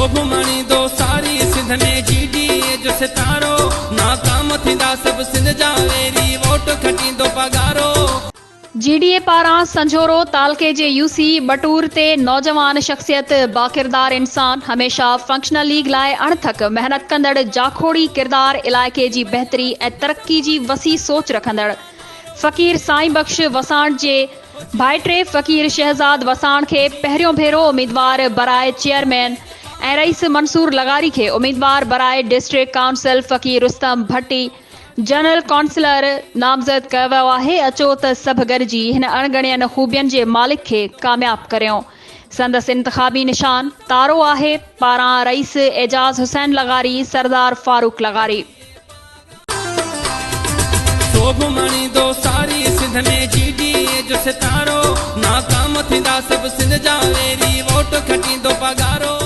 سوڀ ماڻيندو ساري سنڌ ۾ جي ڊي اي جو ستارو، ناڪام ٿيندا سڀ سنڌ جا ويري، ووٽ کٽيندو پاڳارو. جي ڊي اي پاران سنجهورو تعلقي جي يو سي ٻٽور تي نوجوان شخصيت باڪردار انسان هميشه فنڪشنل ليگ لاء اڻٿڪ محنت ڪندڙ جاکوڙي ڪردار علائقي جي بهتري ۽ ترقي جي وسيع سوچ رکندڙ فقير سائين بخش وساڻ جي ڀائٽي فقير شهزاد وساڻ کي پهريون ڀيرو اميدوار براء چيئرمين ۽ رئيس منصور لغاري کي اميدوار براء ڊسٽرڪٽ ڪائونسل فقير رستم ڀٽي جنرل ڪائونسلر نامزد ڪيو ويو آهي اچو ته سڀ گڏجي هن اڻڳڻين خوبين جي مالڪ کي ڪامياب ڪريون سندس انتخابي نشان تارو آهي پاران رئيس اعجاز حسين لغاري سردار فاروق لغاري. سوڀ ماڻيندو ساري سنڌ ۾ جي ڊي اي جو ستارو ناڪام ٿيندا سڀ سنڌ جا ويري ووٽ کٽيندو پاڳارو.